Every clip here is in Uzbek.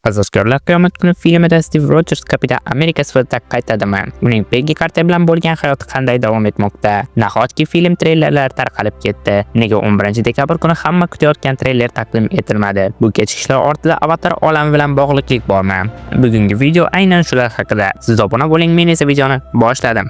Qasoskorlar qiyomat kuni filmida Stiv Rojers Kapitan Amerika sifatida qaytadimi? Uning Peggi Karter bilan bo'lgan hayoti qanday davom etmoqda? Nahotki film treylerlari tarqalib ketdi? Nega 11 dekabr kuni hamma kutayotgan treyler taqdim etilmadi? Bu kechikishlar ortida Avatar olami bilan bog'liqlik bormi? Bugungi video aynan shular haqida. Siz obuna bo'ling, men esa videoni boshladim.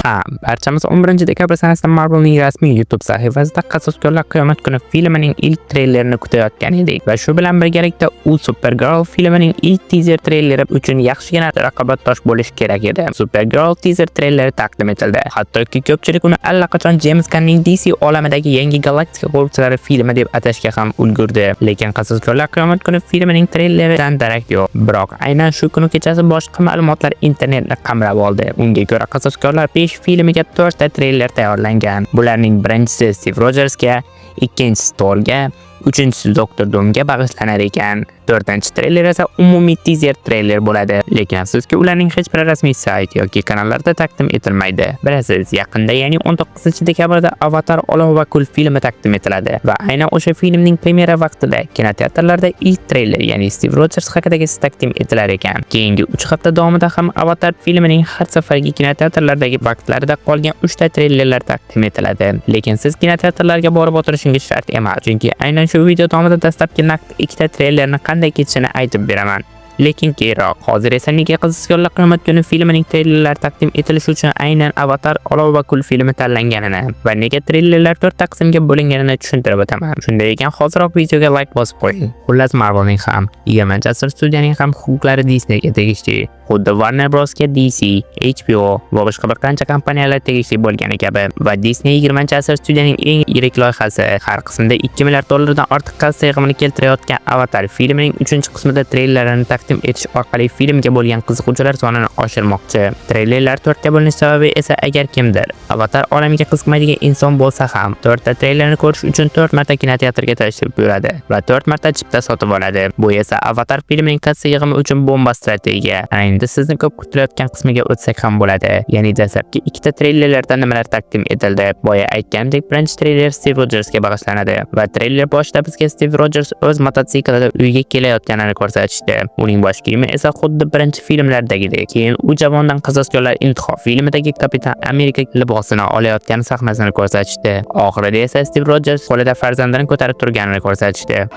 Ha, barchamiz 11 dekabr sanasida Marvelning rasmiy YouTube sahifasida Qasoskorlar qiyomat kuni filmining ilk treylerini kutayotgan edik va shu bilan birgalikda u Supergirl filmining ilk teaser treyleri uchun yaxshigina raqobatdosh bo'lishi kerak edi. Supergirl teaser treyleri taqdim etildi. Hattoki ko'pchilik uni allaqachon James Gunnning DC olamidagi yangi galaktika qo'riqchilari filmi deb atashga ham ulgurdi. Lekin Qasoskorlar qiyomat kuni filmining treyleridan darak yo'q. Biroq aynan shu kuni kechasi boshqa ma'lumotlar internetni qamrab oldi. Unga ko'ra Qasoskorlar 5 filmiga 4 ta treyler tayyorlangan. Bularning birinchisi Stiv Rojersga, ikkinchisi Thorga, uchinchisi Doktor Doomga bag'ishlanar ekan. To'rtinchi treyler esa umumiy teaser treyler bo'ladi. Lekin afsuski ularning hech biri rasmiy sayt yoki kanallarda taqdim etilmaydi. Bilasiz, yaqinda, ya'ni 19 dekabrda Avatar Olov va Kul filmi taqdim etiladi va aynan o'sha filmning premyera vaqtida kinoteatrlarda ilk treyler, ya'ni Stiv Rojers haqidagisi taqdim etilar ekan. Keyingi 3 hafta davomida ham Avatar filmining har safargi kinoteatrlardagi vaqtlarida qolgan 3 ta treylerlar taqdim etiladi. Lekin siz kinoteatrlarga borib o'tirishingiz shart emas, chunki aynan shu video davomida dastlabki naqd 2 ta treylerni qanday ketishini aytib beraman. Lekin keyinroq. Hozir esa nega Qasoskorlar qiyomat kuni filmining treylerlari taqdim etilishi uchun aynan Avatar Olov va Kul filmi tanlanganini va nega treylerlar 4 ta qismga bo'linganini tushuntirib o'taman. Shunday ekan, hoziroq videoga like bosib qo'ying. Xullas, Marvelning ham, 20 asr studiyaning ham huquqlari Disneyga tegishli. Xuddi Warner Brosga DC, HBO va boshqa bir qancha kompaniyalar tegishli bo'lgani kabi. Va Disney 20 asr studiyaning eng yirik loyihasi, har qismida 2 milliard dollardan ortiq kassa yig'imini keltirayotgan Avatar filmining 3-qismida treylerini taqdim etish orqali filmga bo'lgan qiziquvchilar sonini oshirmoqchi. Treylerlar 4 ta bo'linish sababi esa agar kimdir Avatar olamiga qiziqmaydigan inson bo'lsa ham 4 ta treylerni ko'rish uchun 4 marta kinoteatrga tashrif buyuradi va 4 marta chipta sotib oladi. Bu esa Avatar filmining kassa yig'imi uchun bomba strategiya. Ana endi sizni ko'p kutilayotgan qismiga o'tsak ham bo'ladi. Ya'ni dastlabki 2 ta treylerlarda nimalar taqdim etildi? Boya aytganimdek, birinchi treyler Stiv Rojersga bag'ishlanadi va treyler boshida bizga Stiv Rojers o'z mototsiklida uyga kelayotganini ko'rsatishdi. Uning bosh kiyimi esa xuddi birinchi filmlardagidek. Keyin u javondan Qasoskorlar intiho filmidagi Kapitan Amerika libosini olayotgan sahnasini ko'rsatishdi. Oxirida esa Stiv Rojers qo'lida farzandini ko'tarib turganini ko'rsatishdi.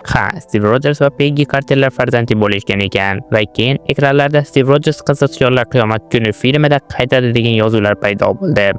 Ha, Stiv Rojers va Peggi Karterlar farzandli bo'lishgan ekan va keyin ekranlarda Stiv Rojers Qasoskorlar qiyomat kuni filmida qaytadi degan yozuvlar paydo bo'ldi.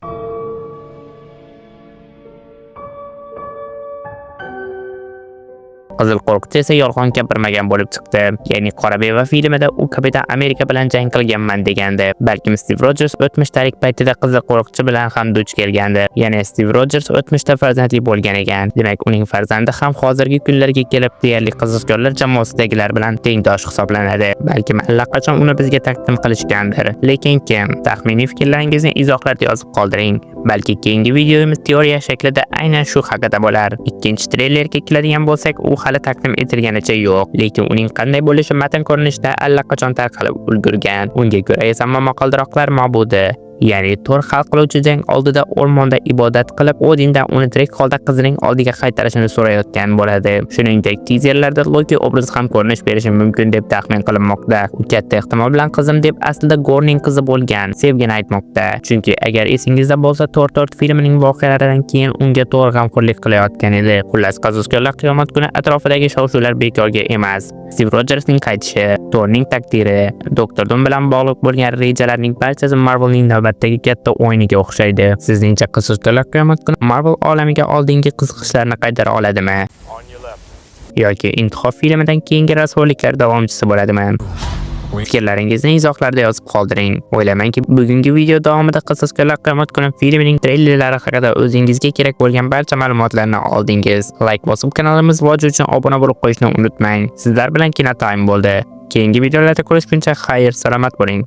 Qizil qo'riqchi esa yolg'on gapirmagan bo'lib chiqdi. Ya'ni Qora beva filmida u Kapitan Amerika bilan jang qilganman degandi. Balkim Stiv Rojers o'tmish tarix paytida Qizil qo'riqchi bilan ham duch kelgandi. Ya'ni Stiv Rojers o'tmishda farzandli bo'lgan ekan. Demak, uning farzandi ham hozirgi kunlarga kelib deyarli qasoskorlar jamoasidagilar bilan tengdosh hisoblanadi. Balkim allaqachon uni bizga taqdim qilishgandir. Lekin kim? Taxminiy fikrlaringizni izohlarda yozib qoldiring. Balki keyingi videomiz teoriya shaklida aynan shu haqida bo'lar. Ikkinchi treylerga keladigan bo'lsak, u hali taqdim etilganicha yo'q, lekin uning qanday bo'lishi matn ko'rinishida allaqachon tarqalib ulgurgan. Unga ko'ra esa momaqaldiroqlar ma'budi, ya'ni Tor hal qiluvchi jang oldida o'rmonda ibodat qilib, Odindan uni tirik holda qizining oldiga qaytarishini so'rayotgan bo'ladi. Shuningdek, tizerlarda Loki obrazi ham ko'rinish berishi mumkin deb taxmin qilinmoqda. U katta ehtimol bilan qizim deb aslida Gorning qizi bo'lgan Sevgini aytmoqda. Chunki agar esingizda bo'lsa, Tor 4 filmining voqealaridan keyin unga Tor g'amxo'rlik qilayotgan edi. Xullas, Qasoskorlar qiyomat kuni atrofidagi shov-shuvlar bekorga emas. Stiv Rojersning qaytishi, Torning taqdiri, Doktor Doom bilan bog'liq bo'lgan rejalarning barchasi Marvelning navbatdagi katta o'yiniga o'xshaydi. Sizningcha Qasoskorlar qiyomat kuni Marvel olamiga oldingi qiziqishlarni qaytara oladimi? Yoki Intiho filmidan keyingi rasvoliklar davomchisi bo'ladimi? Fikrlaringizni izohlarda yozib qoldiring. O'ylaymanki, bugungi video davomida Qasoskorlar qiyomat kuni filmining treylerlari haqida o'zingizga kerak bo'lgan barcha ma'lumotlarni oldingiz. Like bosib kanalimiz rivoji uchun obuna bo'lib qo'yishni unutmang. Sizlar bilan Kino Time bo'ldi. Keyingi videolarda ko'rishguncha xayr, salomat bo'ling.